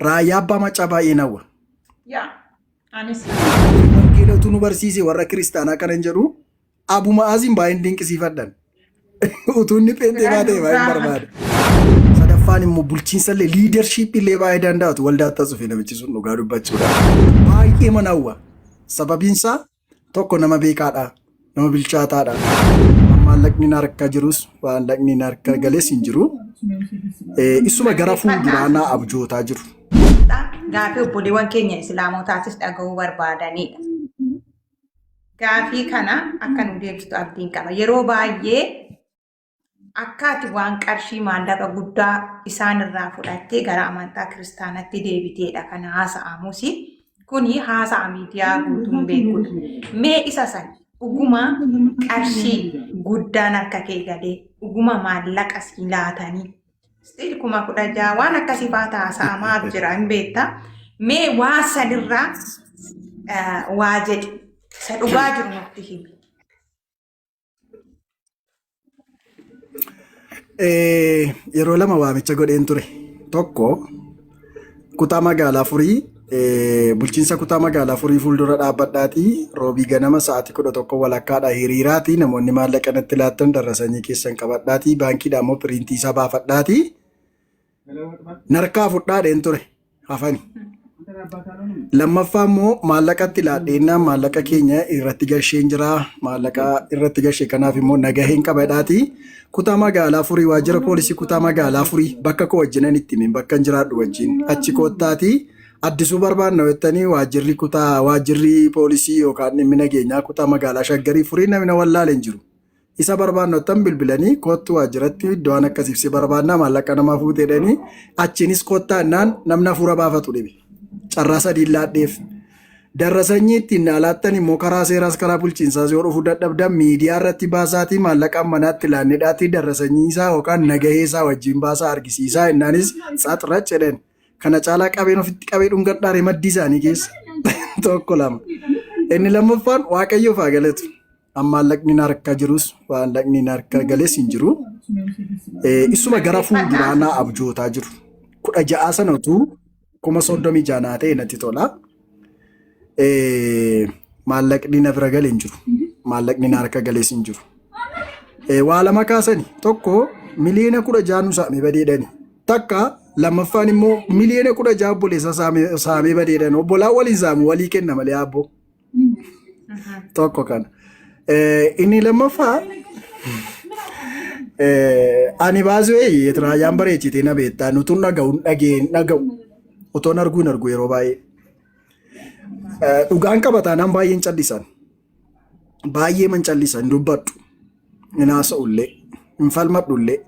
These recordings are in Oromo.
Raayyaa Abbaa Maccaa baay'een hawwa. Yaa anis. Wangeela utuu nu barsiise warra kiristaanaa kanan jedhu Abu Ma'aaziin baay'een dinqisiifadhan. Utuu inni pheenxee baatee baay'een barbaada. Sadaffaan immoo bulchiinsa illee liidarshiippii illee baay'ee danda'atu waldaatti as dhufe namichi sun dhugaa dubbachuudha. Baay'ee mana hawwa. Sababiin isaa tokko nama beekaadha. Nama bilchaataadha. Maallaqni na harka jirus maallaqni na harka gales hin jiru. Isuma gara fuulduraa naa abjootaa jiru. Gaafii obboleewwan keenya islaamotaatis dhaga'uu barbaadanidha. Gaafii kana akka nu deebistu abdiin qaba. Yeroo baay'ee akka ati waan qarshii maallaqa guddaa isaan irraa fudhattee gara amantaa kiristaanatti deebiteedha kan haasa'amus. Kuni haasa'a miidiyaa guutuun beekudha. Mee isa san dhuguma qarshii guddaan harka kee galee dhuguma maallaqa sii laatanii still 16,000 waan akkasii fa'aa haasa'amaa jira hin beekta. Mee waan sanirraa waa jedhi isa dhugaa jiru nutti himi. Yeroo lama waamicha godheen ture. Tokko kutaa magaalaa Furii bulchiinsa kutaa magaalaa Furii fuuldura dhaabbadhaatii roobii ganama sa'aatii 11 walakkaadha hiriiraatii namoonni maallaqa natti laattan darrasanyii keessan qabadhaatii baankiidhaa immoo piriintii isaa baafadhaatii narkaa fudhaadheen ture. Hafani. Lammaffaa immoo maallaqatti laadheennaan maallaqa keenya irratti gasheen jira. Maallaqa irratti gashe kanaaf immoo nagaheen qabadhaati. Kutaa magaalaa Furii waajjira poolisii kutaa magaalaa Furii bakka koo wajjinan itti himin bakka hin jiraadhu wajjin achi koottaati. Addisuu barbaanna jettanii waajjirri kutaa waajjirri poolisii yookaan dhimmi nageenyaa kutaa magaalaa Shaggarii Furii namni na wallaale hin jiru. Isa barbaannu attam bilbilanii koottu waajjiratti iddoo waan akkasiif si barbaannaa maallaqa namaa fuute jedhanii achiinis koottaa jennaan namni hafuura baafatu dhibe. Carraa sadiin laadheef. Darrasanyii ittiin naa laattan immoo karaa seeraas karaa bulchiinsaas yoo dhufuu dadhabdan miidiyaa irratti baasaatii maallaqa manaatti laannedhaatii darrasanyii isaa yookaan nagahee isaa wajjin baasaa argisiisaa jennaanis tsaxrac jedhan. Kana caalaa qabeen ofitti qabee dhungadhaare maddii isaanii keessa. Tokko lama. Inni lammaffaan Waaqayyoof haa galatu. Amma maallaqni na harka jirus maallaqni na harka gales hin jiru. Isuma gara fuulduraa naa abjootaa jiru. 16 sana utuu 36,000 naa ta'e natti tola. Maallaqni na bira gale hin jiru. Maallaqni na harka gales hin jiru. Waa lama kaasani tokko 16 miliyoona nu saamee badeedhani. Takka lammaffaan immoo 16 miliyoona obboleessa saamee badeedhani. Obbolaan waliin saamu walii kenna malee abboo. Tokko kana. Inni lammaffaa ani baasuu eeyyee raayyaan bareechitee na beektaa nutuun dhaga'u hin dhagee hin dhaga'u otoon arguu hin argu yeroo baay'ee. Dhugaan qaba taanaan baay'een callisan. Baay'ee man callisan dubbadhu. Hin haasa'ullee hin falmadhullee.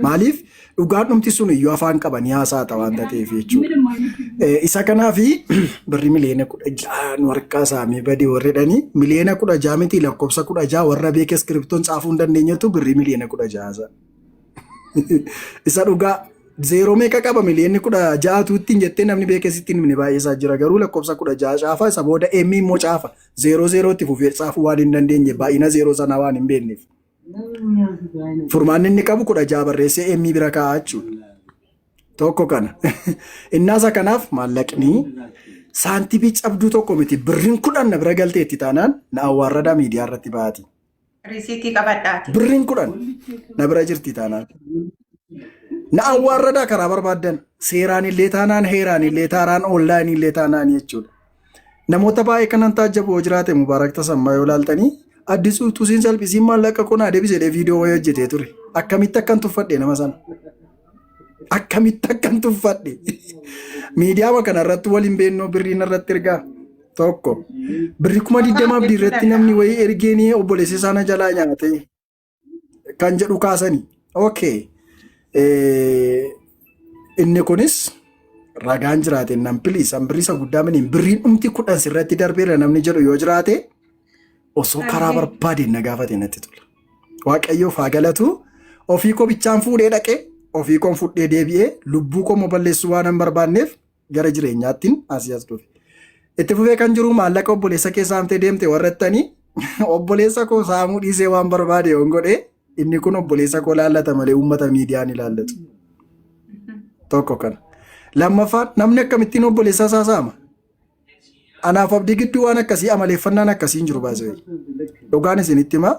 Maaliif dhugaan dhumti sun iyyuu afaan qabanii haasa'ata waan ta'eef jechuudha. Isa kanaafi birri 16 miliyoona nu harkaa saamee badee warri jedhanii 16 miliyoona miti lakkoofsa 16 warra beeke iskiriptoon caafuu hin dandeenyetu birrii 16 miliyoona sana. Isa dhugaa zeeroo meeqa qaba 16 miliyoonatu ittiin jettee namni beekee sitti hin himne baay'ee isaa jira garuu lakkoofsa 16 caafa isa booda emmi immoo caafa zeeroo zeerootti fufee caafuu waan hin dandeenye baay'ina zeeroo sanaa waan hin beekneef. Furmaanni inni qabu 16 barreessee emmii bira kaa'aa jechuudha. Tokko kana. Innaasa kanaaf maallaqni saantibii cabduu tokko miti birriin 10 na bira galteetti taanaan na awwaarradaa miidiyaa irratti baati. Risiitii qabadhaati. Birriin 10 na bira jirti taanaan. Na awwaarradaa karaa barbaaddan seeraan illee taanaan heeraan illee taanaan onlaayinii illee taanaan jechuudha. Namoota baay'ee kanan taajjabu yoo jiraate Mubaarak Tasammaa yoo ilaaltanii Addisuu utuu siin salphisiin maallaqa koo naa deebise jedhee viidiyoo wayii hojjetee ture. Akkamitti akkan tuffadhe nama sana. Akkamitti akkan tuffadhe. Miidiyaa kana irratti waliin beennoo birriin irratti ergaa. Tokko. Birri 20,000 abdii irratti namni wayii ergeenii obboleessi isaa na jalaa nyaate. Kan jedhu kaasani. Okay. Inni kunis ragaan jiraate nan please an birrii isa guddaa miniin birriin dhumti 10 sirratti darbeera namni jedhu yoo jiraate osoo karaa barbaadeen na gaafate natti tola. Waaqayyoof haa galatu ofii koo bichaan fuudhee dhaqee ofii koon fudhee deebi'ee lubbuu koo immoo balleessuu waan hin barbaanneef gara jireenyaattiin asii as dhufe. Itti fufee kan jiru maallaqa obboleessa kee saamtee deemte warra jettanii obboleessa koo saamuu dhiisee waan barbaade yoon godhe inni kun obboleessa koo laallata malee uummata miidiyaan ilaallatu. Tokko kana. Lammaffaan namni akkamittiin obboleessa isaa saama? Anaaf abdii gidduu waan akkasii amaleeffannaan akkasii hin jiru baasee. Dhugaan isinitti himaa.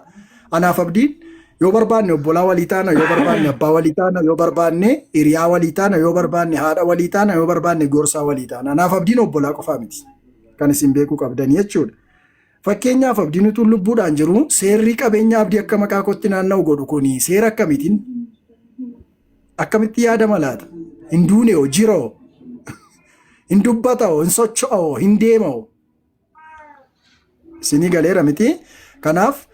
Anaaf abdiin yoo barbaanne obbolaa walii taana, yoo barbaanne abbaa walii taana, yoo barbaanne hiriyaa walii taana, yoo barbaanne haadha walii taana, yoo barbaanne gorsaa walii taana. Anaaf abdiin obbolaa qofaa miti. Kan isin beekuu qabdanii jechuudha. Fakkeenyaaf abdiin utuu lubbuudhaan jiru seerri qabeenya abdii akka maqaa kootti naanna'u godhu kuni seera akkamiitiin akkamitti yaadama laata? Hin duune hoo jira hoo? Hin dubbata hoo? Hin socho'a hoo? Hin deema hoo? Isinii galeera miti. Kanaaf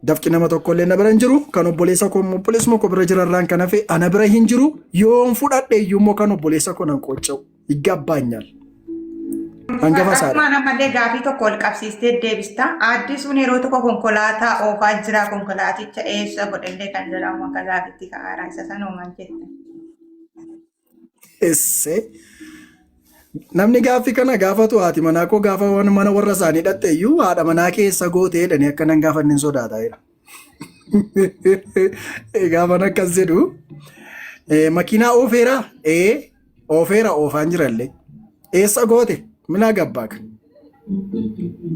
dafqi nama tokko illee na bira hin jiru. Kan obboleessa koo immoo obboleessuma koo bira jirarraan kan hafe ana bira hin jiru. Yoon fudhadhe iyyuu immoo kan obboleessa koo nan qoocca'u. Iggaabbaanyaal. Hangafa isaadha. Asumaan ammallee gaafii tokko wal qabsiistee deebista. Addisuun yeroo tokko konkolaataa oofaa jira. Konkolaaticha eessa godhellee kan jedhamu akka gaafiitti ka'aara. Isa sanumaan jette. Essee. Namni gaaffii kana gaafatu haati manaa koo gaafa waan mana warra isaanii dhatte iyyuu haadha manaa keessa gootee jedhanii akka nan gaafanne hin sodaata jedha. Gaafan akkas jedhu makiinaa oofeera ee oofeera oofaan jirallee eessa goote minaa gabbaaka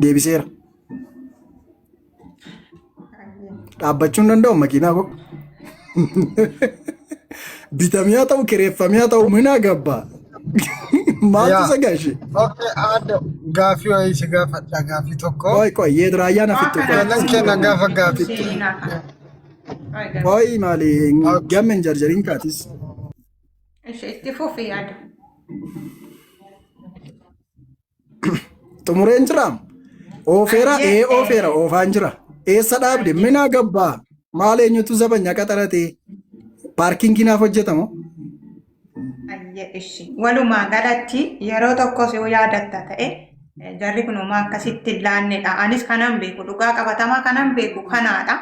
deebiseera. Dhaabbachuu hin danda'u makiinaa koo. Bitamee haa ta'u kireeffamee haa ta'u minaa gabbaa. Maaltu Yaa. isa gaashe? Okay, aadde gaafii wayii si gaafadha gaafii tokko. Qoy qoy yeet raayyaa na fixxu qoy. Jalan kenna gaafa gaafii. Qoy maali gamme hin jarjariin kaatis. Itti fufi yaada. Xumureen jiraam. Oofeera Ayyee. ee oofeera oofaan jira. Eessa dhaabde minaa gabbaa maal eenyutu zabanya qaxaratee paarkiingii naaf hojjetamu. Ayyee ishi. Walumaa galatti yeroo tokkos yoo yaadatta ta'e jarri kun homaa akkasitti hin laannedha. Anis kanan beeku dhugaa qabatamaa kanan beeku kanaadha.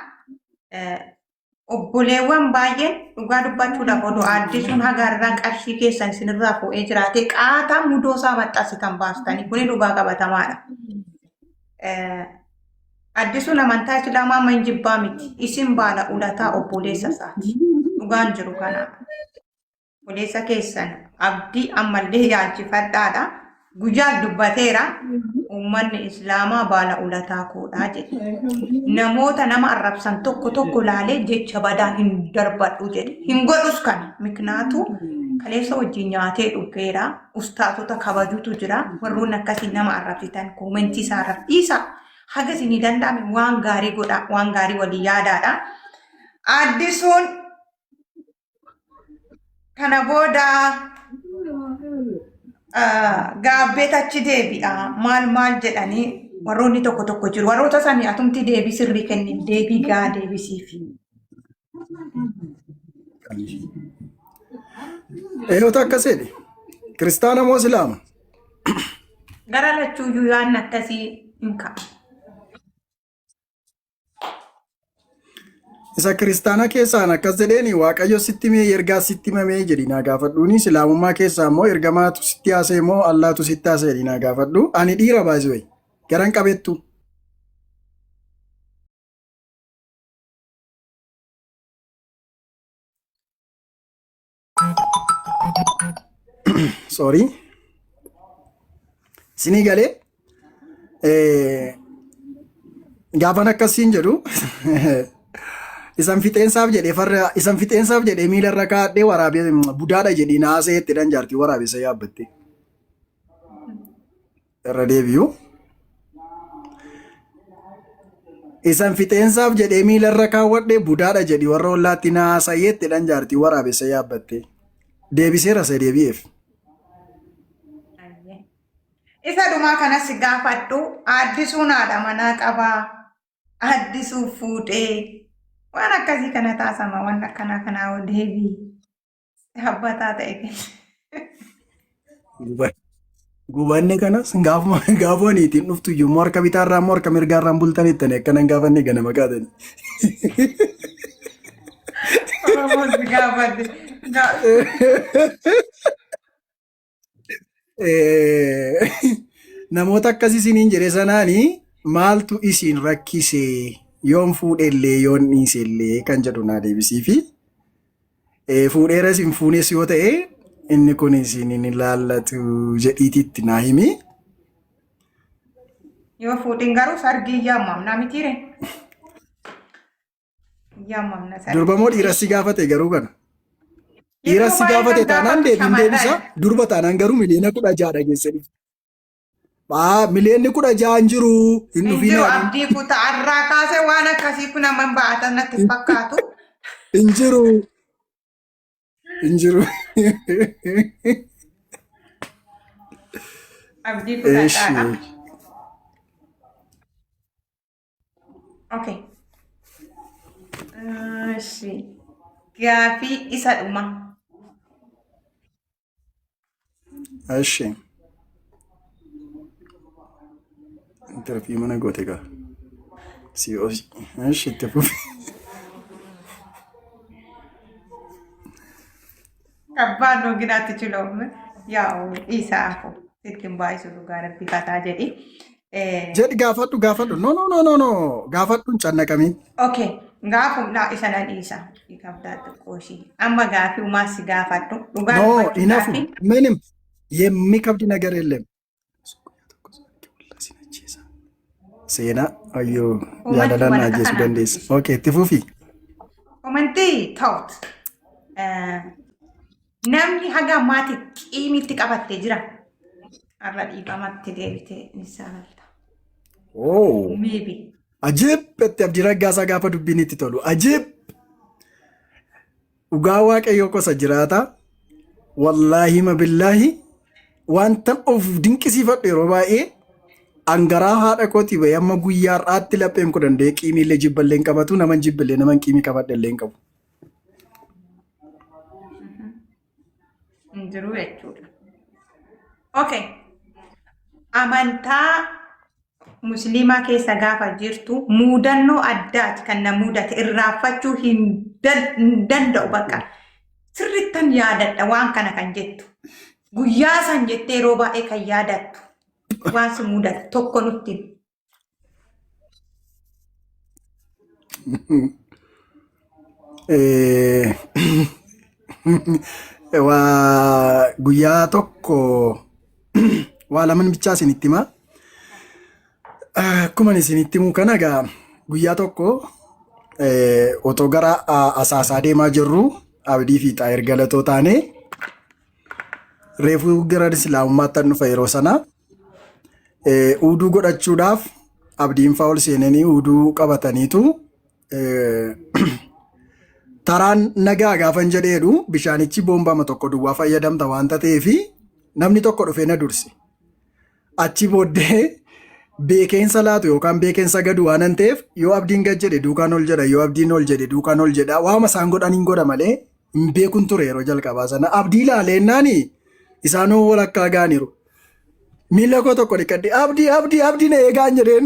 Obboleewwan baay'een dhugaa dubbachuudhaaf odoo aaddisuun haga har'aa qarshii keessan isinirraa fuudhee jiraate qaataa mudoo isaa maxxansitan baastanii kuni dhugaa qabatamaadha. Addisuun amantaa Islaamaa amma hin jibbaa miti. Isin baala ulataa obboleessa isaati. Dhugaan jiru kanaadha. Obboleessa keessan abdii ammallee yaalchifadhaadha. Guyyaas dubbateera. Uummanni Islaamaa baala ulataa koodha jedhe. Namoota nama arrabsan tokko tokko laalee jecha badaa hin darbadhu jedhe. Hin godhus kana. Miknaatu kaleessa wajjin nyaatee dhugeera. Ustaatota kabajutu jira. Warroonni akkasii nama arrabsitan koomentii isaa arrabsiisa. Haga isinii danda'ame waan gaarii godhaa. Waan gaarii walii yaadaadha. Addisuun Kana booda gaabbeet achi deebi'a maal maal jedhanii warroonni tokko tokko jiru. Warroota sanii atumti deebii sirrii kenniif deebii gahaa deebisiif. Eenyutu akkas jedhe? Kiristaana moo Islaama? Gara lachuuyyuu yaadni akkasii hin ka'a. Isa kiristaana keessaan akkas jedheeni Waaqayyo sitti himee ergaa sitti himamee jedhi naa gaafadhuuni Islaamummaa keessaa immoo ergamaatu sitti haasa'e moo Allaatu sitti haasa'e jedhi naa gaafadhu. Ani dhiira baay'ee garan qabettu. Sorry. Isinii galee gaafan akkasiin jedhu isan fixeensaaf jedhee farra isan fixeensaaf jedhee miila irra kaa'adhee waraabee budaadha jedhii naasee itti dhan jaartii waraabessa yaabbatte. Irra deebi'u. Isan fixeensaaf jedhee miila irra kaawwadhe budaadha jedhi warra ollaatti na haasa'ee itti dhan jaartii waraabessa yaabbatte. Deebiseera isa deebi'eef. Isa dhumaa kanas gaafadhu aaddisuun haadha manaa qabaa aaddisuu fuudhee waan akkasii kana taasama waan akkanaa kanaa hoo deebii dhaabbataa ta'e kenna. Gubanne kanas gaafuma gaafa niitiin dhuftu iyyuu immoo harka bitaarraa immoo harka mirgaarraan bultan ittani akkanan gaafanne ganama kaatani. Oromoon si gaafate. Namoota akkas isiniin jedhe sanaani maaltu isin rakkise yoon fuudhellee yoon dhiisellee kan jedhu naa deebisiifi. Fuudheeras hin fuunes yoo ta'e Inni kun isin hin ilaallatu jedhiitiitti naa himi. Yoo fuudhin garuu sargii yaamamna mitiire. Yaamamna sargii. Durba moo dhiira si gaafate garuu kana? Dhiira Yeroo si baay'ee gaafate kan taanaan gaafatu deebiin deebisa. shamarran. Durba taanaan garuu 16,000,000 dhageessanii. Baa 16,000,000 hin jiru hin Hin dhufiin jiru haadhiin. abdii kutaa irraa kaasee waan akkasii kun amma hin ba'atan natti hin fakkaatu. Hin jiru. Hin jiru. Abdii Eeshi. kutadhaadha. Okay. Eeshi. Gaafii isa dhuma. Eeshi. Interview mana goote gaa. COC. Eeshi itti fufi. Abbaan nu ginaatti chiloom yaa'u dhiisaa hafu sitti hin baay'isu dhugaa rabbi fataa jedhi. Jedhi gaafadhu gaafadhu. No no no no no gaafadhu hin cannaqamiin. Okay, gaafum laa isa nan dhiisa. Kabdaa xiqqoo ishii. Amma gaafii umaa si gaafadhu. Dhugaa No dubbachuudhaaf inafu ምንም የሚከብድ ነገር የለም። Seenaa ayyoo Uumanti jaalalaan na walakka ajjeesuu kanaan dandeessa. dubbisi. Okay itti fufi. Komantii ta'ut. Namni haga ammaatti qiimitti qabattee jira. Har'a dhiifamatti deebitee ni saalalta. Oh. Maybe. Ajiib itti Abdii Raggaasaa gaafa dubbiin itti tolu. Ajiib dhugaa waaqayyoo qosa jiraata. Wallaahi mabillaahi wanta of dinqisiifadhu yeroo baay'ee angaraa haadha kootii bahee amma guyyaa har'aatti lapheen koo danda'ee qiimiillee jibballee hin qabatu naman jibbillee naman qiimii qabadhe illee hin qabu. Hin jiru jechuudha. Okay. Amantaa musliimaa keessa gaafa jirtu muudannoo addaati kan na mudate irraanfachuu hin danda'u bakka. Sirrittan yaadadha waan kana kan jettu. Guyyaa san jettee yeroo baay'ee kan yaadattu. Waan si mudate tokko nutti himi. Waa guyyaa tokko waa laman bichaa isinitti himaa. Akkuma isinitti himu kana egaa guyyaa tokko otoo gara Asaasaa deemaa jirru Abdii fi Xaayir Galatoo taane reefuu gara Islaamummaatti dhufa yeroo sana uuduu godhachuudhaaf Abdiin fa'aa ol seenanii uuduu qabataniitu taraan nagaa gaafan jedheedhu bishaanichi boombama tokko duwwaa fayyadamta waanta ta'eefi namni tokko dhufee na durse. Achi booddee beekeensa laatu yookaan beekeensa gadu waan ta'eef yoo abdiin gad jedhe duukaan ol jedha yoo abdiin ol jedhe duukaan ol jedha waama isaan godhan hin godha malee hin beekun ture yeroo jalqabaa sana abdii ilaaleennaani isaanoo walakkaa gaaniiru. Miila koo tokko dhiqadhe abdii abdii abdii na eegaan jedheen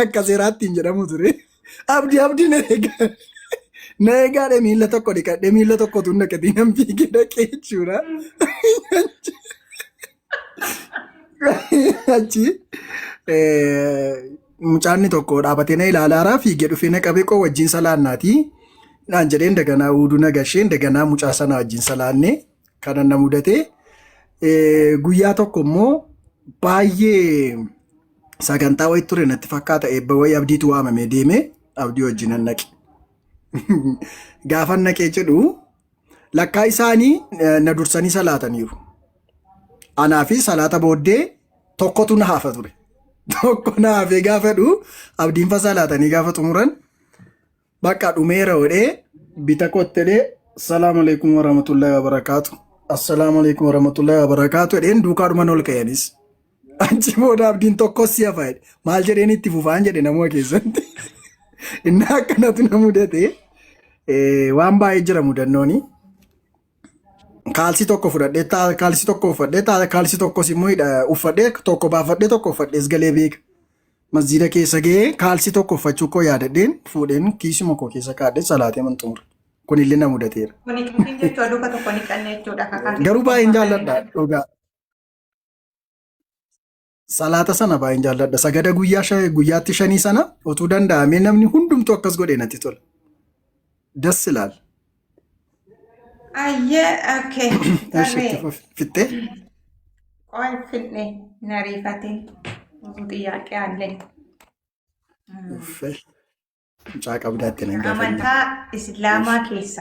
akka seeraatti hin jedhamu ture. Abdii abdii na eegaa na eegaadhe miila tokko dhiqadhe miila tokko tun dhaqatee nan fiigee dhaqee jechuudha. Achi mucaanni tokko dhaabatee na ilaalaaraa fiigee dhufee na qabee koo wajjin salaannaati. Naan jedheen daganaa uuduu na gasheen daganaa mucaa sana wajjin salaannee kana na mudatee guyyaa tokko immoo baay'ee sagantaa wayii ture natti fakkaata eebba wayii abdiitu waamamee deemee abdii wajjin nan naqe. Gaafa naqee jedhu lakkaa isaanii na dursanii salaataniiru. Anaa fi salaata booddee tokkotu na hafa ture. Tokko na hafee gaafa jedhu abdiin fa salaatanii gaafa xumuran bakka dhumeera godhee bita kottelee salaamu alaikum warahmatullahi wabarakaatu. Assalaamu alaikum warahmatullahi wabarakaatu jedheen duukaadhuman ol ka'anis. Achi booda abdiin tokkos si hafa jedhe. Maal jedheen itti fufaan jedhe namuma keessatti. Inni akkanatu na mudate. Waan baay'ee jira mudannooni. Kaalsii tokko fudhadhee kaalsii tokko uffadhee kaalsii tokkos immoo uffadhee tokko baafadhee tokko uffadhees galee beeka. Masjiida keessa ga'ee kaalsii tokko uffachuu koo yaadadheen fuudheen kiisuma koo keessa kaadhee salaatee man xumure. Kunillee na mudateera. Kuni qofin jechuudha duuka tokko ni qanne jechuudha. Kaalsii Garuu tokko baay'een uffatanii. jaalladha dhugaa. Salaata sana baay'een jaalladha. Sagada guyyaa guyyaatti shanii sana utuu danda'amee namni hundumtuu akkas godhee natti tola. Das ilaal. Ayyee, okay. Eshi itti Tarree fufi. Fittee? ቆይ finne hin ariifatin. ብዙ ጥያቄ አለኝ። Uffee. Mucaa qabdaatti nan gaafanne. Amantaa Islaamaa keessa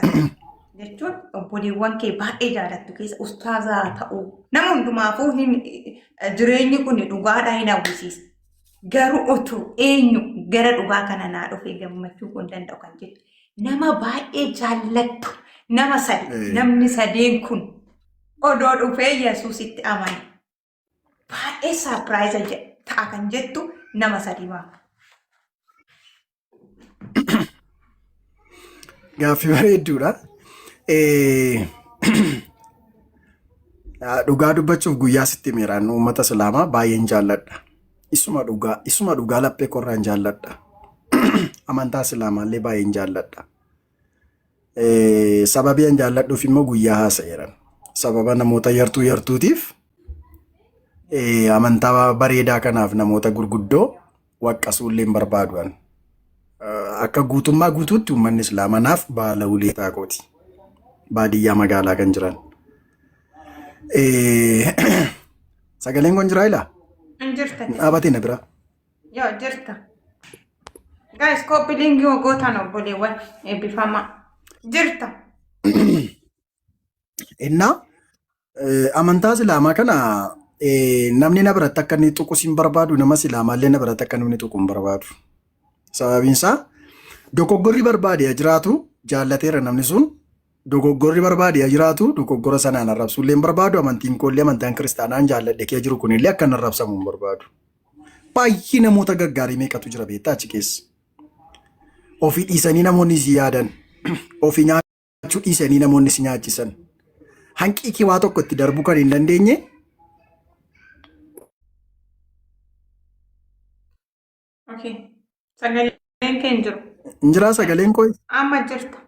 jechuun obboleewwan kee baay'ee jaalattu keessa ustaazaa ta'uu nama hundumaafuu hin jireenyi kun dhugaadhaa hin hawwisiisa. Garuu utuu eenyu gara dhugaa kana naa dhufee gammachuu kun danda'u kan jettu nama baay'ee jaallattu nama sadi namni sadeen kun odoo dhufee Yesuusitti amane baay'ee surprise ta'a kan jettu nama sadi ba'a. Gaaffii bareedduudha. Dhugaa dubbachuuf guyyaa sitti miiraan uummata Islaamaa baay'een jaalladha. Isuma dhugaa laphee korraan jaalladha. Amantaa Islaamaallee baay'een jaalladha. Sababii an jaalladhuuf immoo guyyaa haasa'eeran. Sababa namoota yartuu yartuutiif amantaa bareedaa kanaaf namoota gurguddoo waqqasuullee hin barbaadu an. Akka guutummaa guutuutti uummanni Islaamaa naaf baala ulee taaqooti. Baadiyyaa magaalaa kan jiran. Sagaleen kun jiraa ilaa? Hin jirta. Hin dhaabatin na bira. Yoo jirta. Guys, copy link yoo gootan obboleewwan eebbifamaa. Jirta. Innaa amantaa Islaamaa kana namni na biratti akka inni tuqus hin barbaadu, nama Islaamaallee na biratti akka namni tuqu hin barbaadu. Sababiin isaa dogoggorri barbaade haa jiraatu, jaallateera namni sun, dogoggorri barbaade haa jiraatu, dogoggora sanaan arrabsuullee hin barbaadu. Amantiin koollee, amantaan kiristaanaan jaalladhe kee jiru kunillee akka inni arrabsamu hin barbaadu. Baay'ee namoota gaggaarii meeqatu jira beektaa achi keessa. Ofii dhiisanii namoonni si yaadan, ofii nyaachuu dhiisanii namoonni si nyaachisan. Hanqii kee waa tokko itti darbuu kan hin dandeenye. Okay. Sagaleen kee hin jiru. Hin jiraa sagaleen koo? Amma jirta.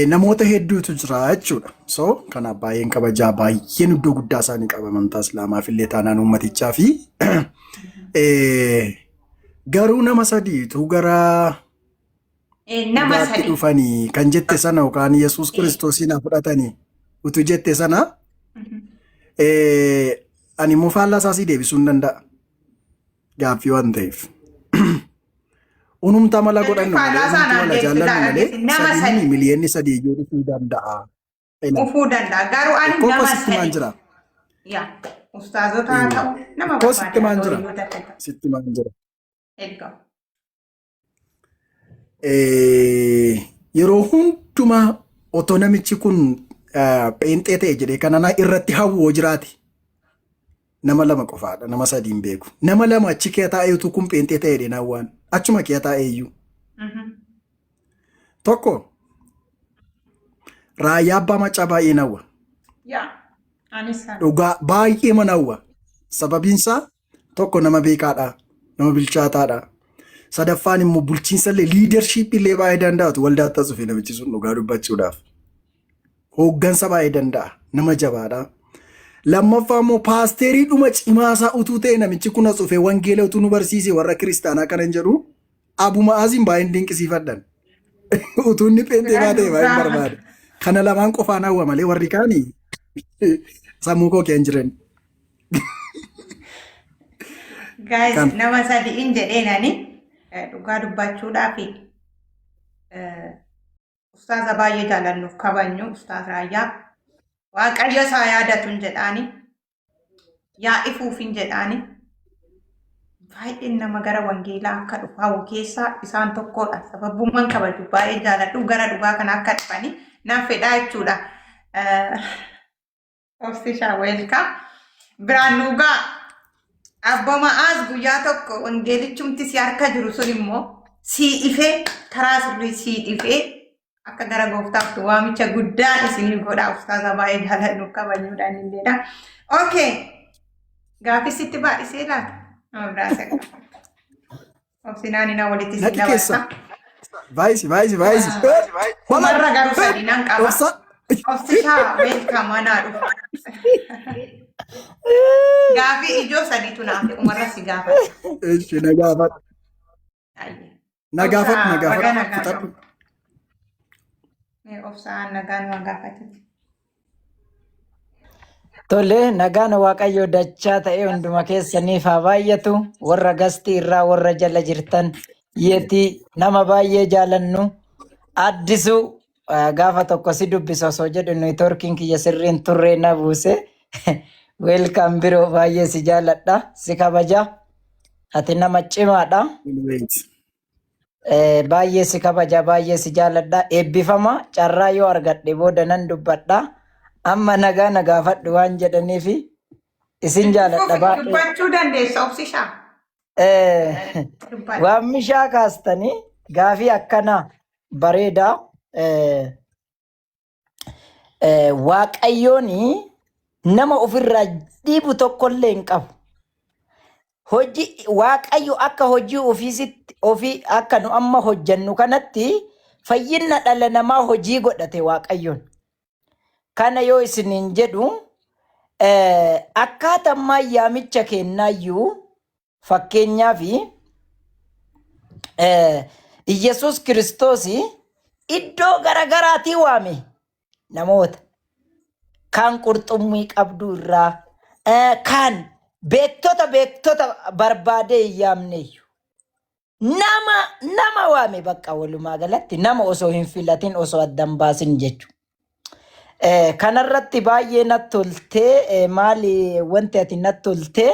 Namoota hedduutu jira jechuudha. So kanaaf baay'een kabajaa, baay'een iddoo guddaa isaanii qaba amantaa Islaamaaf illee taanaan uummatichaa fi garuu nama sadiitu gara Nama dhugaatti sadi. dhufanii kan jette sana yookaan Yesuus Kiristoosiin haa fudhatanii utuu jette sana, ani immoo faallaa isaa sii deebisuu hin danda'a. Gaaffii waan ta'eef. Unumta mala Jechuun godhannu malee faallaa isaa unumti naan wala deebisuu jaallannu malee nama sadiin sadi miliyoonni 3 iyyuu dhufuu danda'a. Dhufuu danda'a. Garuu ani Koo nama sitti maan sadi. jira. Yaa ustaazota haa ta'u, nama Koo sitti barbaade haa maan ta'u, jira. hiriyoota akka ta'u. Sitti maan jira. Eeggamu. Yeroo hundumaa otoo namichi kun pheenxee ta'e jedhee kana irratti hawwoo jiraate nama lama qofaadha, nama sadii hin beeku. Nama lama achi kee taa'ee utuu kun pheenxee ta'e jedhee hawwaan achuma kee taa'ee iyyuu. Tokko Raayyaa Abbaa Macaa baay'ee hawwa. Yaa anis sana. Dhugaa baay'ee mana hawwa. Sababiin isaa tokko nama beekaadha, nama bilchaataadha. Sadaffaan immoo bulchiinsa illee, leadership illee baay'ee danda'atu waldaatti as dhufe namichi sun dhugaa dubbachuudhaaf. Hooggansa baay'ee danda'a, nama jabaadha. Lammaffaa immoo paasterii dhuma cimaasaa utuu ta'e namichi kun as dhufe wangeela utuu nu barsiise warra kiristaanaa kanan jedhu Abuma Aziin baay'een dinqisiifadhan. Utuu inni pheenxee baatee baay'een barbaada. Kana lamaan qofaan hawwa malee warri kaanii sammuu koo kee hin jiran. Guys, Kan. nama sadi'in jedheen ani dhugaa dubbachuudhaaf ustaaza baay'ee jaalannuuf kabajnu, ustaaz Raayyaa, Waaqayyo isaa yaadatun jedhaani, yaa ifuufin jedhaani. Baay'een nama gara wangeelaa akka dhufu hawwu keessaa isaan tokkodha. Sababummaan kabaju, baay'ee jaaladhu, gara dhugaa kana akka dhufani nan fedhaa jechuudha. Obsishaa, welcome. Biraan nuugaa Abbo Ma'aaz, guyyaa tokko wangeelichumti si harka jiru sun immoo sii ifee, karaa sirrii sii ifee akka gara gooftaatti waamicha guddaan isinii godha. Ustaaza baay'ee jaaladhu kabajnuudhaan illeedha. Okay. Gaaffii sitti baay'isee laata? Nama biraa isa gaafadha. Obsinaan na walitti si Naqi keessa. dabarsa. Baay'isi, baay'isi, baay'isi. Dhumarra garuu sadi nan qaba. Obsa. Obsishaa, welcome, anaa dhufu. Gaaffii ijoo sadiitu naaf umarra si gaafadha. Eshi, na gaafadhu. Ayyee. Na gaafadhu, na Obsaa, baga gaafadhu. nagaa Fixadhu. ta'u. Mee obsaan nagaan waan gaafateti. Tole, nagaan Waaqayyoo dachaa ta'e hunduma keessaniif haa baay'atu. Warra gastii irraa warra jala jirtan yeetii nama baay'ee jaalannu addisuu gaafa tokko si dubbisa osoo jedhu neetworkiin kiyya sirriin turree na buuse. Weelkaam biroo baay'ee si jaaladha, si kabaja. Ati nama cimaadha. Wait. Baay'ee si kabaja, baay'ee si jaaladha. Eebbifama carraa yoo argadhe booda nan dubbadha. Amma nagaa na gaafadhu waan jedhaniif isin jaaladha Fufi baay'ee. dubbachuu dandeessa obsishaa. Dubbadhu. Waan mishaa kaastanii gaafii akkanaa bareedaa. Waaqayyoon nama ofirraa dhiibu tokkollee hin qabu. Hojii Waaqayyo akka hojii ofiisitti ofii akka nu amma hojjennu kanatti fayyina dhala namaa hojii godhate Waaqayyoon. Kana yoo isiniin jedhu akkaataa ammaa yaamicha kennaayyuu fakkeenyaaf Iyyasuus Kiristoos iddoo garagaraatii waame namoota. Kaan qurxummii qabduu irraa, kaan beektota beektota barbaadee hin yaamneeyyu. Nama nama waame bakka walumaa galatti nama osoo hin filatin osoo addan baasin jechuudha. Kanarratti baay'ee natti toltee maali wanti ati natti toltee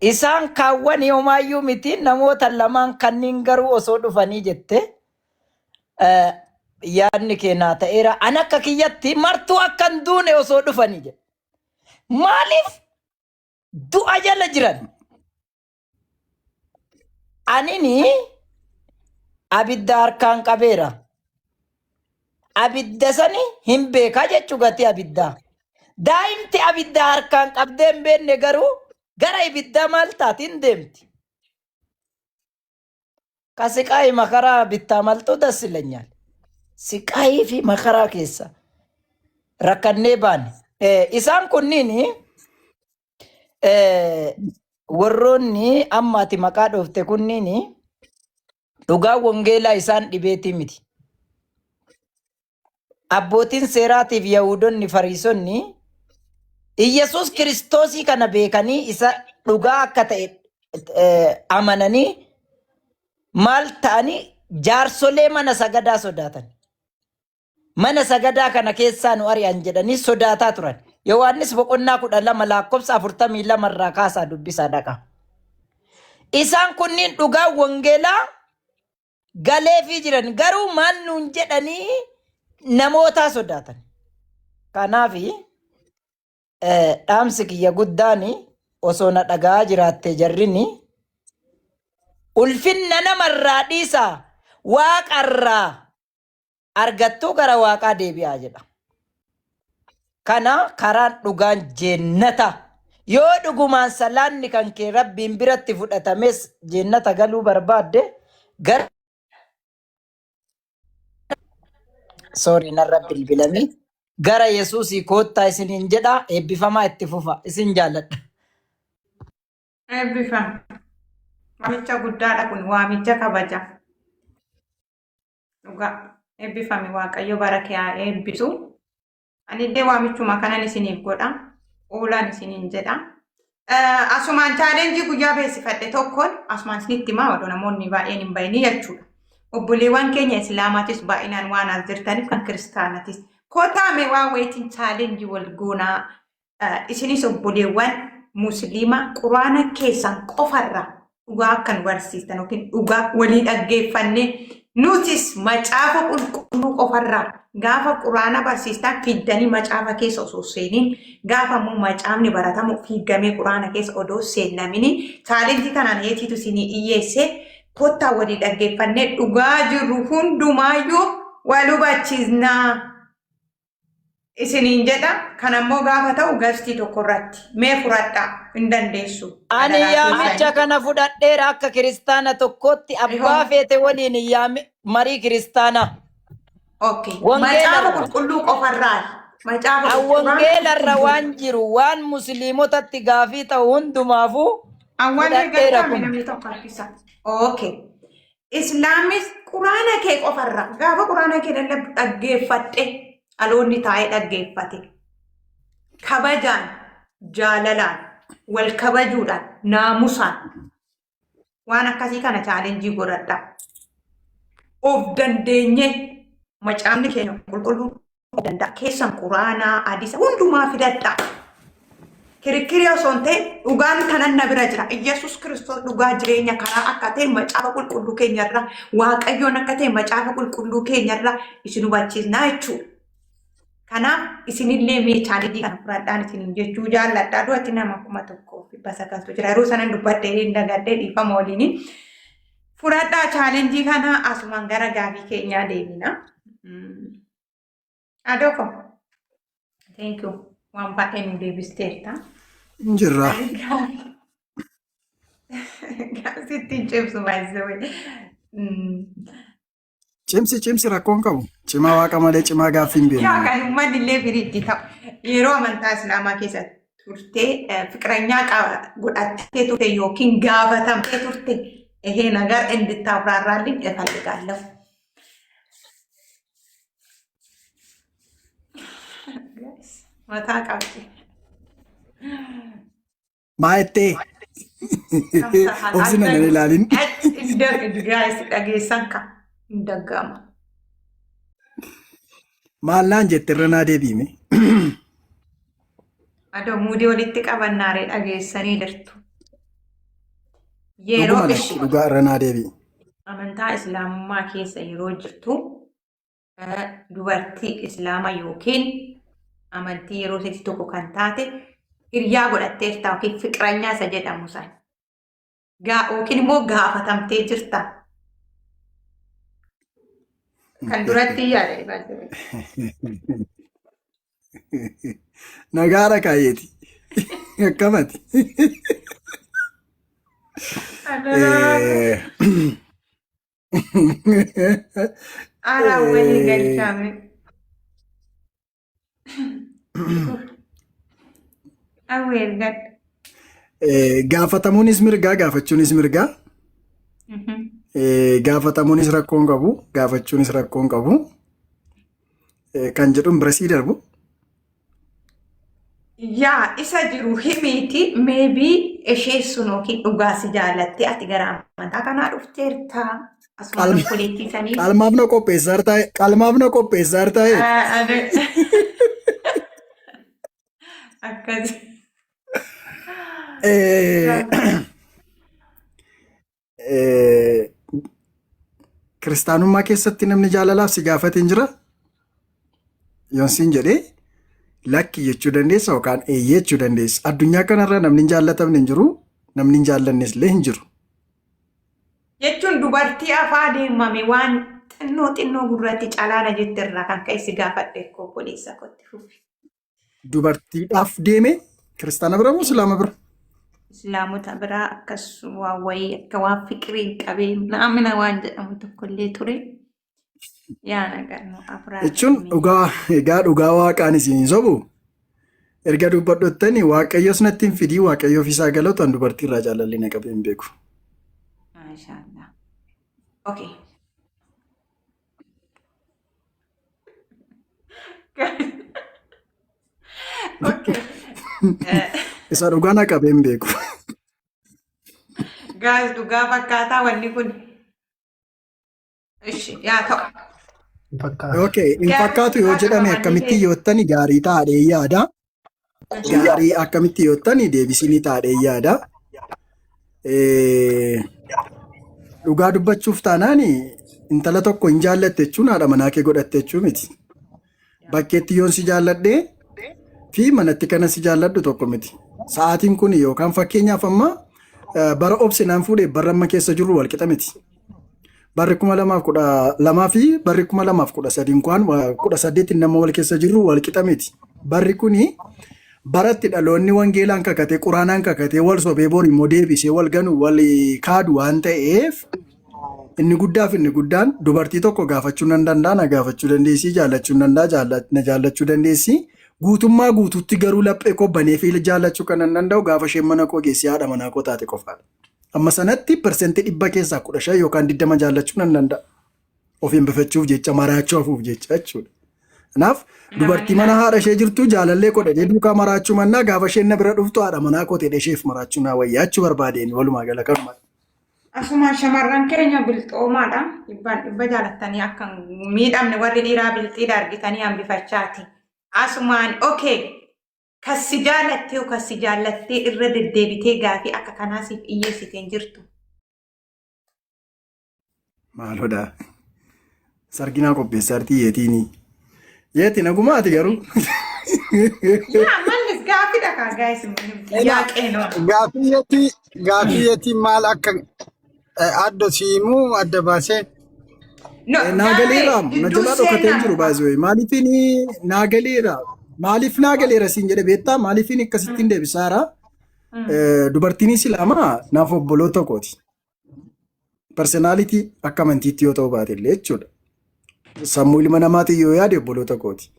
isaan kaawwan homaayyuu miti namoota lamaan kanniin garuu osoo dhufanii jette yaadni kee naa ta'eera. An akka kiyyatti martuu akka hin duune osoo dhufanii jedhe. Maaliif du'a jala jiran? Anini abidda harkaan qabeera. Abidda sani hin beekaa jechuu gatii abiddaa. Daa'imti abidda harkaan qabdee hin beekne garuu gara ibiddaa maal taati hin deemti. Ka siqaayii makaraa bittaa maltuu das ilenyaal. Siqaayii fi makaraa keessa rakkannee baane. Isaan kunniin warroonni amma ati maqaa dhoofte kunniin dhugaa wangeelaa isaan dhibeetii miti. Abbootiin seeraatiif Yahuudonni Fariisonni Iyyasuus Kiristoosii kana beekanii isa dhugaa akka ta'e amananii maal ta'anii jaarsolee mana sagadaa sodaatan. Mana sagadaa kana keessaa nu ari'an jedhanii sodaataa turan. Yohaannis boqonnaa 12 lakkoofsa 42 irraa kaasaa dubbisaa dhaqa. Isaan kunniin dhugaa wangeelaa galeefii jiran garuu maal nuun jedhanii namootaa sodaatan. Kanaaf dhaamsi kiyya guddaan osoo na dhaga'aa jiraatte jarrini ulfinna namarraa dhiisaa waaqarraa argattuu gara waaqaa deebi'aa jedha. Kana karaan dhugaan jeennata. Yoo dhugumaan salaanni kan kee rabbiin biratti fudhatames jeennata galuu barbaadde gara sorry narra bilbilame gara Yesuusii koottaa isiniin jedha eebbifamaa itti fufa isin jaalladha. Eebbifam. Waamicha guddaadha kun waamicha kabaja. Dhugaa eebbifami Waaqayyo bara kee haa eebbisu. Anillee waamichuma kanan isiniif godha. Oolaan isiniin jedha. Asumaan chaalenjii guyyaa beeksifadhe tokkoon asumaan isinitti himaa odoo namoonni baay'een hin bayinii jechuudha. Obboleewwan keenya Islaamaatis baay'inaan waan as jirtaniif kan kiristaanatis. Kotaa mee waan wayitiin chaalenjii wal goonaa Isinis obboleewwan musliimaa quraana keessan qofarraa dhugaa akka nu barsiistan yookiin dhugaa walii dhaggeeffannee nutis macaafa qulqulluu qofarraa gaafa quraana barsiistan fiddanii macaafa keessa osoo seeniin gaafa immoo macaafni baratamu fiigamee quraana keessa odoo seennamini chaalenjii kanaan eetiitu isinii dhiyyeessee kottaa walii dhaggeeffannee dhugaa jirru hundumaayyuu wal hubachiisnaa. isiniin jedha. Kan ammoo gaafa ta'u gastii tokko irratti mee furadhaa hin dandeessu. Ani Adaraa yaamicha keessan. kana fudhadheera akka kiristaana tokkootti abbaa Ihoo. feete waliin yaami marii kiristaanaa. Okay. Wangeela Macaafa irra. qulqulluu qofarraa. Macaafa An qulqulluu wangeela irra waan jiru waan musliimotatti gaafii ta'u hundumaafuu Awwallee fudhadheera gargaarame kun. namni tokko harkisa. Okay. Islaamis quraana kee qofarra gaafa quraana kee lallabdu dhaggeeffadhe dhaloonni taa'ee dhaggeeffate. Kabajaan, jaalalaan, wal kabajuudhaan, naamusaan waan akkasii kana challenge godhadha. Of dandeenye macaafni keenya qulqulluun of danda'a. Keessan quraanaa, hadiisa hundumaa filadhaa. Kirikkirii osoo hin ta'in dhugaan kanan na bira jira. Iyyasuus Kiristoos dhugaa jireenya karaa akka ta'e macaafa qulqulluu keenyarraa, Waaqayyoon akka ta'e macaafa qulqulluu keenyarraa isin hubachiisnaa jechuudha. Kanaaf isinillee mee challenge kana fudhadhaan isiniin jechuu jaalladha. Du'atti nama 1900tu jira. Yeroo sanan dubbadhee hin dagadhee dhiifama waliini. Fudhadhaa challenge kana asumaan gara gaafii keenyaa deemina. Adoko. Thank you. Waan baay'ee nu deebisteerta. Hin jirra. Gaafii ittiin cimsu baay'isee. Cimsi cimsi rakkoon qabu. Cimaa waaqa malee cimaa gaaffii hin Yaa beeknu. kan uummanni illee firiitti ta'u. Yeroo amantaa Islaamaa keessa turtee fiqiranyaa godhattee turte yookiin gaafatamtee turte ይሄ ነገር እንድታብራራልኝ እፈልጋለሁ። Mataa qabdi. Maa jettee? Obsina nan ilaalin. Guys, dhageessan ka hin daggama. Maal naan jette irra naa deebiime. Adoo muudii walitti qabannaaree dhageessanii jirtu. Yeroo Dhuguma ishi dhugaa irra naa deebi'i. Amantaa Islaamummaa keessa yeroo jirtu dubartii Islaama yookiin amantii yeroo isheetti tokko kan taate hiriyaa godhatteerta yookiin fiqiranyaa isa jedhamu san. Yookiin immoo gaafatamtee jirta. Kan duratti yaada baay'ee. Nagaadha kaayyeeti. Akkamati. Aaraa walii galchaame. Awweel gad. Gaafatamuunis mirgaa gaafachuunis mirgaa. Gaafatamuunis rakkoo hin qabu gaafachuunis rakkoo hin qabu. Kan jedhuun bira sii darbu. Yaa isa jiru himiiti maybe ishee sun yookiin dhugaa si jaalattee ati gara amantaa kanaa dhufteerta. Asuma obboleettii sanii. Qalmaaf na qopheessaa jirtaa qalmaaf na qopheessaa jirtaa. Akkas. Kiristaanummaa keessatti namni jaalalaaf si gaafate hin jira? Yoon siin jedhee lakki jechuu dandeessa yookaan eeyyee jechuu dandeessa. Addunyaa kanarra namni hin jaallatamne hin jiru, namni hin jaallannes illee hin jiru. Jechuun dubartii afaa deemame waan xinnoo xinnoo gurratti calaana jette irraa kan ka'e si gaafadhe koo obboleessa kootti fufi. Dubartiidhaaf deeme kiristaana bira moo islaama bira? Islaamota biraa akkas waan wayii akka waan fiqirii hin qabee naamina waan jedhamu tokkollee ture. Yaa nagaa nu abraar. Jechuun dhugaa egaa dhugaa waaqaan isin hin sobu. Erga dubbadhuttani waaqayyos natti hin fidii waaqayyoof isaa galatu an dubartii irraa jaalalli na qabee hin beeku. Maashaallah. Okay. Okay. Isa dhugaa na qabee hin beeku. Guys, dhugaa fakkaataa wanni kun. Ishi yaa ta'u. Fakkaata. Okay, hin Gaarii fakkaatu yoo dhugaa jedhame qaba akkamitti wanni yoottani gaarii taadhee yaada. Gaarii akkamitti yoottani deebisinii taadhee yaada. Dhugaa dubbachuuf taanaan intala tokko hin jaallatte jechuun haadha manaa kee godhatte jechuu miti. Bakkeetti yoon si jaalladhee fi manatti kana si jaalladhu tokko miti. Sa'aatiin kun yookaan fakkeenyaaf amma bara obse naan fuudhee barra amma keessa jirru wal qixa miti. Barri 2012 fi barri 2013 kwaan 18 nama wal keessa jirru wal qixa miti. Barri kuni baratti dhaloonni wangeelaan kakatee quraanaan kakatee wal sobee bor immoo deebisee wal ganu wal kaadu waan ta'eef inni guddaaf inni guddaan dubartii tokko gaafachuu nan danda'a na gaafachuu dandeessi jaallachuu nan danda'a na jaallachuu dandeessi guutummaa guutuutti garuu laphee koo banee fi jaallachuu kan nan danda'u gaafa isheen mana koo geessee haadha manaa koo taate qofaadha. Amma sanatti 100% keessaa 15 yookaan 20 jaallachuu nan danda'a. Of hambifachuuf jecha, maraachuu hafuuf jecha jechuudha. Kanaaf dubartii mana haadha ishee jirtu jaalallee godhatee duukaa maraachuu mannaa gaafa isheen na bira dhuftu haadha manaa koo ta'e isheef maraachuu naa wayyaa jechuu barbaadeen walumaa gala kanuma. Asumaan shamarran keenya bilxoomaadha. Dhibbaan dhibba jaalattanii akka hin miidhamne warri dhiiraa bilxiidha argitanii hambifachaati. Asumaan okay. Kassi jaalattee kassi jaallattee irra deddeebitee gaafii akka kanaa siif dhiyyeessitee hin jirtu. Maaloodha. Sarginaa qopheessaa jirti yeetiini. Yeeti nagumaati garuu. Yaa mallis gaafidha kaa gaayis yaaqee noo. Gaafii yeetii maal akka adda siimuu adda baasee. No, Naa galeera, gaafii na gidduu jalaa dhokatee hin seenaa. jiru baay'ee. Maaliifin naa galeera? Maaliif naa galeera siin jedhe beektaa? Maaliifin akkasittiin deebisaara? Dubartiin Islaamaa naaf obboloota kooti. Personality akka amantiitti yoo ta'u baate illee jechuudha. Sammuu ilma namaatiin yoo yaade obboloota kooti.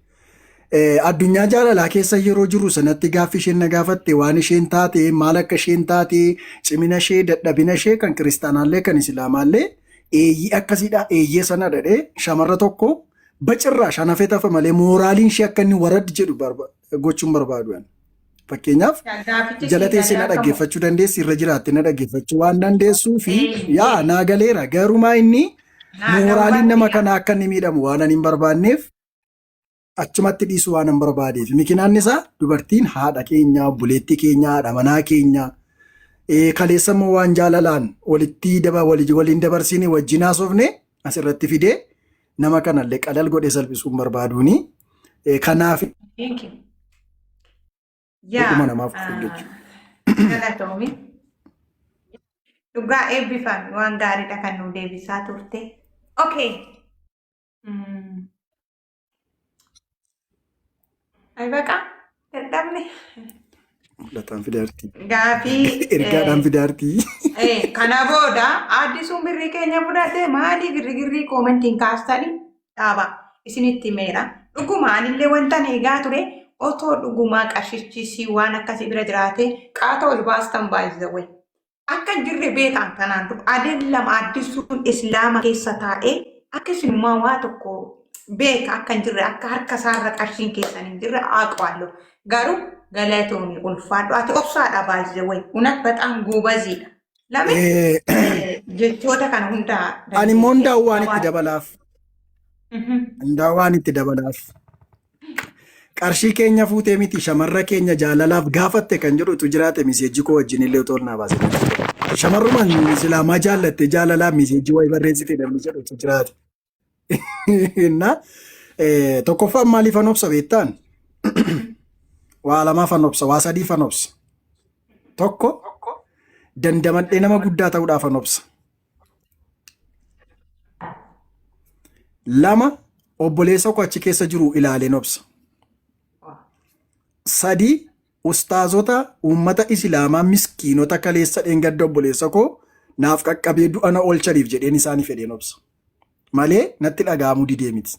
Addunyaa jaalalaa keessa yeroo jiru sanatti gaaffii isheen na gaafatte, waan isheen taate, maal akka isheen taate, cimina ishee, dadhabina ishee, kan kiristaanaallee kan islaamaallee, eeyyii akkasiidha, eeyyee sana dhadhee shamarra tokko bacirraa shanafee tafa malee mooraaliin ishee akka inni warad jedhu gochuun barbaadu. Ani. Fakkeenyaaf Gaafichi jala sii teessee na galee akka dhaggeeffachuu dandeessi, irra jiraatte na dhaggeeffachuu waan dandeessuu fi yaa naa galeera, garumaa inni mooraaliin nama kanaa akka inni miidhamu waan ani hin barbaanneef, achumatti dhiisuu waan hin barbaadeef. Mikinaan isaa dubartiin haadha keenya, obboleettii keenya, haadha manaa keenya, kaleessa immoo waan jaalalaan walitti daba waliin dabarsine wajjin haasofne asirratti fidee nama kanallee qalal godhee salphisuu hin barbaaduuni. Kanaaf Thank you. Yaa dhuma namaaf dhufu jechuudha. Galatoomi. Dhugaa eebbifami, waan gaariidha kan nu deebisaa turte. Okay. Ay baqa dadhabne. Mul'ataan fidaartii. Gaafii Ergaadhaan fidaartii. Kana booda addisuun birrii keenya fudhate maalii girrigirrii commentiin kaastanii dhaaba isinitti himeera. Dhuguma anillee wanta eegaa ture, otoo dhugumaa qarshichi waan akkasii bira jiraate qaata ol baastan baay'ee. Akka hin jirre beekan kanaan dura adeen lama addisuun islaama keessa taa'ee akka isinummaa waa tokko beeka, akka hin jirre, akka harka isaarra qarshiin keessan hin jirre haaqwaallo. Garuu galatoomii, ulfaadhu, ati obsaadha baay'ee wayi unat በጣም ጎበዚidha. Lame jechoota kana hunda Ani immoo hundaa'u waan itti dabalaaf. Hundaa'u waan itti dabalaaf. Qarshii keenya fuutee miti, shamarra keenya jaalalaaf gaafatte kan jedhutu jiraate, message koo wajjin illee otoo naa baase. Shamarrumaan islaamaa jaallatte jaalalaaf message wayii barreessite namni jedhutu jiraate. Inna tokkoffaan maaliif an obsa beektaan? Waa lamaaf an obsa, waa sadiif an obsa. Tokko, dandamadhee nama guddaa ta'uudhaaf an obsa. Lama, obboleessa koo achi keessa jiru ilaaleen obsa. Sadi, ustaazota uummata islaamaa miskiinota kaleessa dheengadda obboleessa koo naaf qaqqabee du'a na oolchaniif jedheen isaanii fedheen obsa. Malee natti dhaga'amuu didee miti.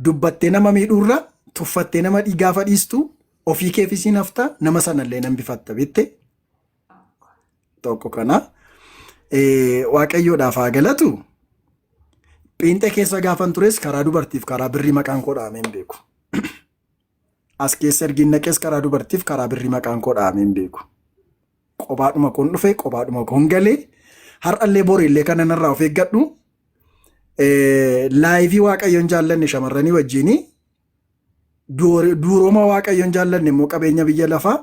Dubbattee nama miidhuurra tuffattee nama gaafa dhiistu ofii keefis hin hafta, nama sanallee nan bifatta beette. Tokko kana. Waaqayyoodhaaf haa galatu. Phiinxee keessa gaafan tures karaa dubartiif karaa birrii maqaan koo dhahamee hin beeku. As keessa ergiin naqees karaa dubartiif karaa birrii maqaan koo dhahamee hin beeku. Qobaadhuma koon dhufe, qobaadhuma koon galee, har'allee borillee kana narraa of eeggadhu. Live waaqayyoon jaallanne shamarranii wajjinii, duuroma waaqayyoon jaallanne immoo qabeenya biyya lafaa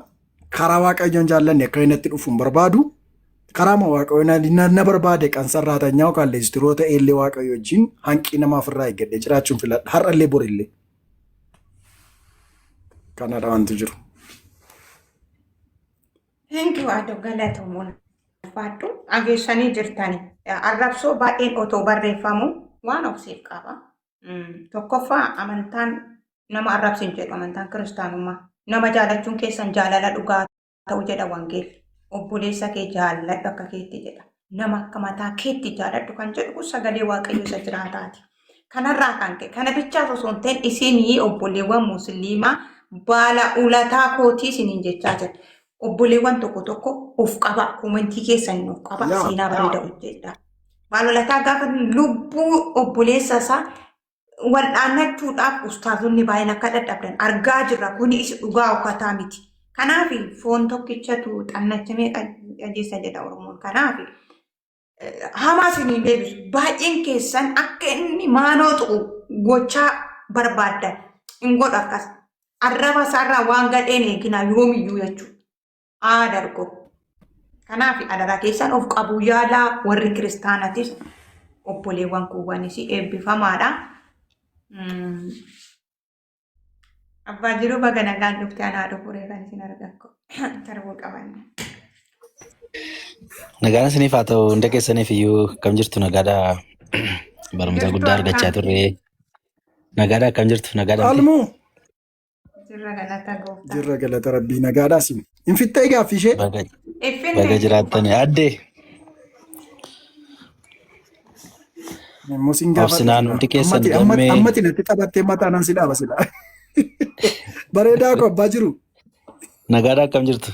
karaa waaqayyoon jaallanne akka inni natti dhufu hin barbaadu. Karaa waaqayyoon na barbaade qansarraa tanyaa yookaan leestiroo ta'e illee waaqayyo wajjin hanqii namaaf irraa eeggadhee jiraachuun filadha. Har'allee borillee. Kanadha wanti jiru. Thank you, Ado, galatoomuu, ulfaadhu, dhageessanii jirtani. Arrabsoo baay'een otoo barreeffamu waan obsiif qaba. Tokkoffaa, amantaan nama arrabsin jedhu amantaan kiristaanummaa. Nama jaalachuun keessan jaalala dhugaa ta'u jedha wangeelli. Obboleessa kee jaalladhu akka keetti jedha. Nama akka mataa keetti jaaladhu kan jedhu kun sagalee waaqayyo isa jiraataati. Kanarraa kan ka'e kana bichaas osoo hin ta'in isinii obboleewwan musliimaa baala ulataa kootii isiniin jechaa jira. Obboleewwan tokko tokko of qabaa komentii keessaniin of qabaa Yaa. seenaa bareeda hojjedha. Baalolataa gaafa lubbuu obboleessa isaa wal'aannachuudhaaf ustaazonni baay'een akka dadhabdan argaa jirra. Kuni isa dhugaa ukataa miti. Kanaaf foon tokkichatu xannacha meeqa ajjeessa jedha Oromoon. Kanaaf hamaa isin hin deebisu. Baay'een keessan akka inni maanoo tuqu gochaa barbaaddan hin godhu akkas. Arraba isaarraa waan gadheen eeginaa yoomiyyuu jechuudha. Haa dargo. Kanaaf adaraa keessan of qabuu yaalaa warri kiristaanatis obboleewwan kuuwwanis eebbifamaadha. Abbaa jiruu baga nagaan dhufte anaa dhufuree kan isin argakko tarbuu qabanne. Nagaan isiniif haa ta'u hunda keessaniif iyyuu akkam jirtu nagaadhaa barumsa Jirtu guddaa argachaa akkam turre. Nagaadhaa akkam jirtu nagaadhaa miti. Almuu jirra galata gooftaa. jirra galata rabbii nagaadhaa sin. Hin fixxee gaaffii ishee. Baga Effinne baga jiraattani adde Immoo sin gaafadha obsinaan silaa. hundi keessan Ammati ammati gammee ammati natti taphattee mataa naan si dhaaba silaa. Bareedaa koo abbaa jiru. nagaadhaa akkam jirtu.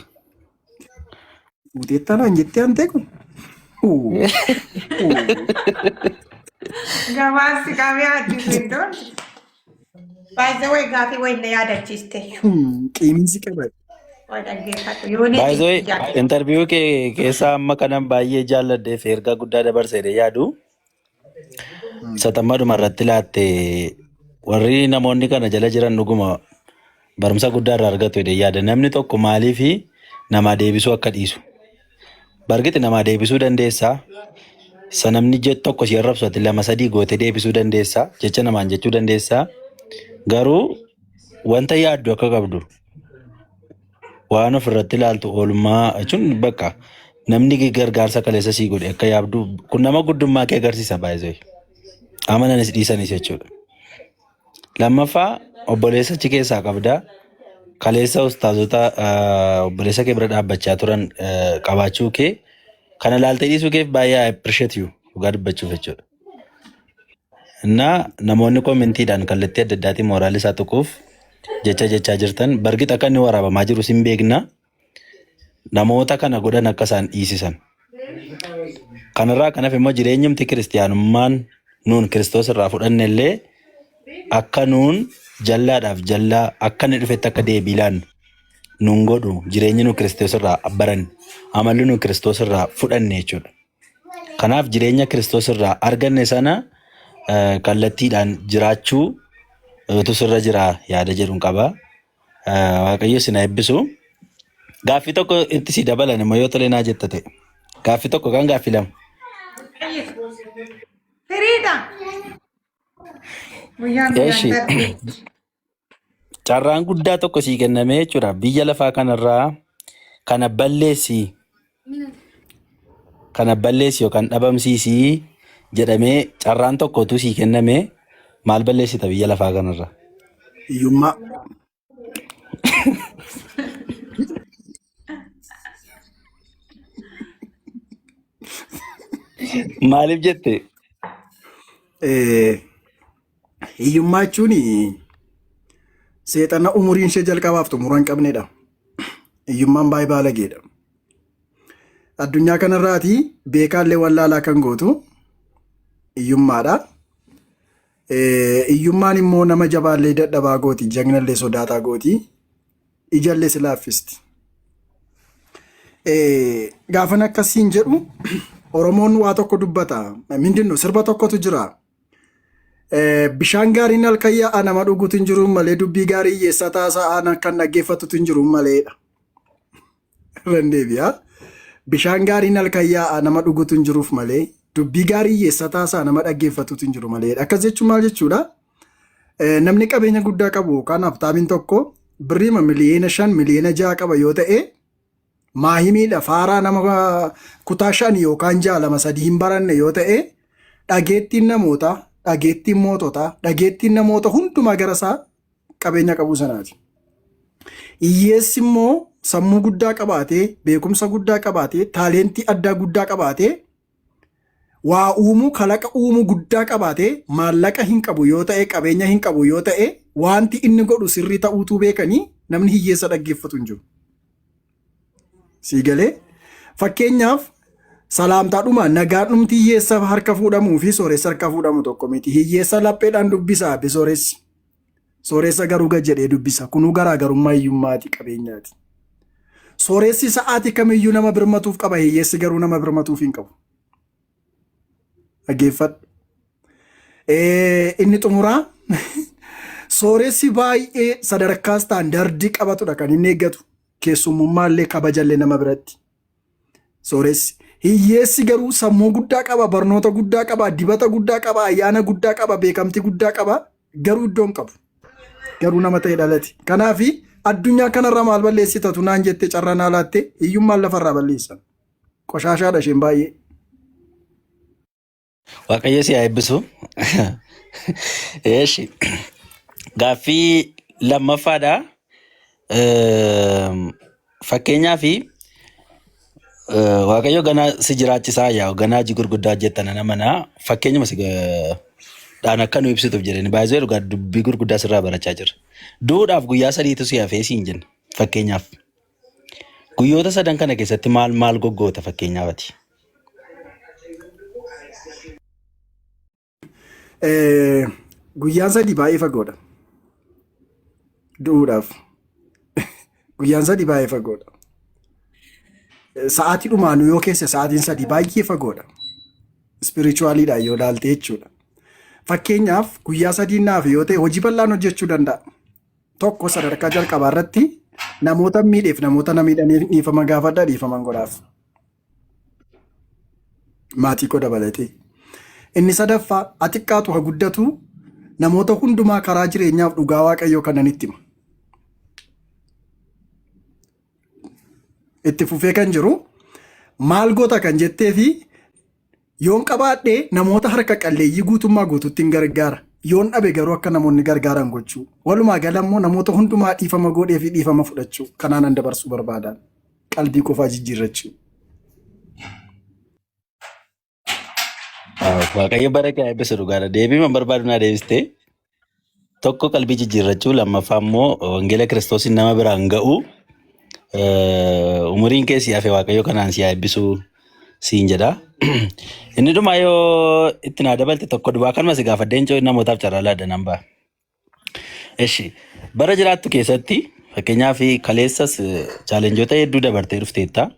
Fuuteettaa naan jettee hantee kun. Uu, uu. Gabaansi qabee addis iddoon. By the way gaafii wayii na yaadachiiste. Qiiminsi qaba. Waa dhaggeeffadhu. Yoonii Baay'ee jaalladha. interviyuu kee keessaa amma kanan baay'ee jaalladhee fi ergaa guddaa dabarseedha yaadu. Isa xammaduma irratti laatte warri namoonni kana jala jiran dhuguma barumsa guddaa irraa argatu jedhee yaada. Namni tokko maaliif namaa deebisuu akka dhiisu. Bargiti namaa deebisuu dandeessaa. Isa namni jettu tokko si arrabsu ati lama sadii gootee deebisuu dandeessaa. Jecha namaan jechuu dandeessaa. Garuu wanta yaaddu akka qabdu waan ofirratti ilaaltu oolmaa jechuun bakka namni gargaarsa kaleessa sii godhe akka yaabdu kun nama guddummaa kee agarsiisa baay'ee. Amananis dhiisanis jechuudha. Lammaffaa obboleessa achi keessaa qabda. Kaleessa ustaazota obboleessa kee bira dhaabbachaa turan qabaachuu kee kana ilaaltee dhiisuu keef baay'ee I appreciate you dhugaa dubbachuuf jechuudha. Innaa namoonni koomentiidhaan kallattii adda addaatiin mooraalii isaa tuquuf jecha jechaa jirtan bargit akka inni waraabamaa jiru sin beekna namoota kana godhan akka isaan dhiisisan. Kanarraa kanaaf immoo jireenyumti kiristiyaanummaan nuun kiristoos irraa fudhanne illee akka nuun jallaadhaaf jallaa akka inni dhufetti akka deebii laannu nuun godhu jireenyi nu kiristoos irraa baranne amalli nu kiristoos irraa fudhanne jechuudha. Kanaaf jireenya kiristoos irraa arganne sana kallattiidhaan jiraachuu utu sirra jira yaada jedhuun qaba. Waaqayyo isin haa eebbisu. Gaaffii tokko itti si dabalan immoo yoo tolee naa jetta ta'e. Gaaffii tokko kan gaaffii lama. Firiidha. Guyyaan guyyaan Eeshi. darbe. Carraan guddaa tokko sii kennamee jechuudha. Biyya lafaa kanarraa kana balleessi kana balleessi yookaan dhabamsiisi jedhamee carraan tokko utuu sii kenname maal balleessita biyya lafaa kanarraa? Hiyyummaa. Maaliif jette? Hiyyummaa jechuun seexana umuriin ishee jalqabaaf xumura hin qabnedha. Hiyyummaan baay'ee baalageedha. Addunyaa kanarraati beekaallee wallaalaa kan gootu hiyyummaadha. Hiyyummaan immoo nama jabaallee dadhabaa gooti, jagnallee sodaataa gooti, ijallee si laaffisti. Gaafan akkasiin jedhu Oromoon waa tokko dubbata. Mindinno sirba tokkotu jira. Bishaan gaariin halkan yaa'a nama dhuguutu hin jiru malee dubbii gaarii hiyyeessaa taasa'aa kan dhaggeeffatutu hin jiru maleedha. Irran deebi'a. Bishaan gaariin halkan yaa'a nama dhuguutu hin jiruuf malee dubbii gaarii hiyyeessaa taasa'aa nama dhaggeeffatutu hin jiru maleedha. Akkas jechuun maal jechuudha? Namni qabeenya guddaa qabu yookaan haftaamiin tokko birriima miliyoona 5 miliyoona 6 qaba yoo ta'e maahimiidha faaraa nama kutaa 5 yookaan 6 2 3 hin baranne yoo ta'e dhageettiin namootaa dhageettiin moototaa dhageettiin namoota hundumaa gara isaa qabeenya qabu sanaati. Hiyyeessi immoo sammuu guddaa qabaatee beekumsa guddaa qabaatee taaleentii addaa guddaa qabaatee waa uumuu kalaqa uumuu guddaa qabaatee maallaqa hin qabu yoo ta'e qabeenya hin qabu yoo ta'e wanti inni godhu sirrii ta'uutuu beekanii namni hiyyeessa dhaggeeffatu hin jiru. Sii galee fakkeenyaaf salaamtaadhuma nagaan dhumti hiyyeessa harka fuudhamuu fi sooressa harka fuudhamu tokko miti. Hiyyeessa lapheedhaan dubbisa abbe sooressi. Sooressa garuu gad jedhee dubbisa. Kunuu garaagarummaa hiyyummaati qabeenyaati. Sooressi sa'aatii kamiyyuu nama birmatuuf qaba hiyyeessi garuu nama birmatuuf hin qabu. Dhaggeeffadhu. Inni xumuraa sooressi baay'ee sadarkaa istaandardii qabatudha kan inni eeggatu. Keessummummaa illee kabajallee nama biratti. Sooressi. Hiyyeessi garuu sammuu guddaa qaba, barnoota guddaa qaba, dibata guddaa qaba, ayyaana guddaa qaba, beekamtii guddaa qaba. Garuu iddoo hin qabu. Garuu nama ta'e dhalate. Kanaaf addunyaa kanarra maal balleessitatu naan jette carraa naa laatte hiyyummaan lafarraa balleessan. Qoshaashaadha isheen baay'ee. Waaqayyo si haa eebbisu. Eeshi. Gaaffii lammaffaadha. Fakkeenyaaf Waaqayyo ganaa si jiraachisaa yaa ganaa hojii gurguddaa hojjettan ana manaa fakkeenyuma si dhaan akka nu ibsituuf jedhani baay'ee dhugaa dubbii gurguddaa sirraa barachaa jira. Du'uudhaaf guyyaa sadiitu si hafee siin jenna fakkeenyaaf. Guyyoota sadan kana keessatti maal maal goggoota fakkeenyaaf ati? Guyyaan sadii baay'ee fagoodha. Du'uudhaaf. Guyyaan sadii baay'ee fagoodha. Sa'aatii dhumaanuu yoo keessa sa'aatiin sadii baay'ee fagoodha. Spirituwaaliidhaan yoo ilaalte jechuudha. Fakkeenyaaf guyyaa sadii naaf yoo ta'e hojii bal'aan hojjechuu danda'a. Tokko sadarkaa jalqabaa irratti namoota miidheef namoota na miidhaniif dhiifama gaafadha dhiifaman godhaaf. Maatii koo dabalatee. Inni sadaffaa haa xiqqaatu haa guddatu namoota hundumaa karaa jireenyaaf dhugaa waaqayyoo kanan itti hima. Itti fufee kan jiru maal goota kan jettee fi Yoon qabaadhe namoota harka qalleeyyii guutummaa guutuuttin gargaara. Yoon dhabe garuu akka namoonni gargaaran gochuu. Walumaa gala immoo namoota hundumaa dhiifama goodhee fi dhiifama fudhachuu. Kanaanan dabarsuu barbaadaan. Qalbii qofaa jijjiirrachuu. Waaqayyo bara kee haa eebbisu dhugaadha. Deebii man barbaadu naa deebiste. Tokko qalbii jijjiirrachuu, lammaffaa immoo wangeela Kiristoosiin nama biraan ga'uu. Umuriin kee si hafe Waaqayyo kanaan si haa eebbisu siin jedha. Inni dhumaa yoo itti naa dabalte tokko duwwaa kanuma si gaafadheen coo namootaaf carraa laadha nan ba'a. Eshi bara jiraattu keessatti fakkeenyaaf kaleessas chaalenjoota hedduu dabartee dhufteetta.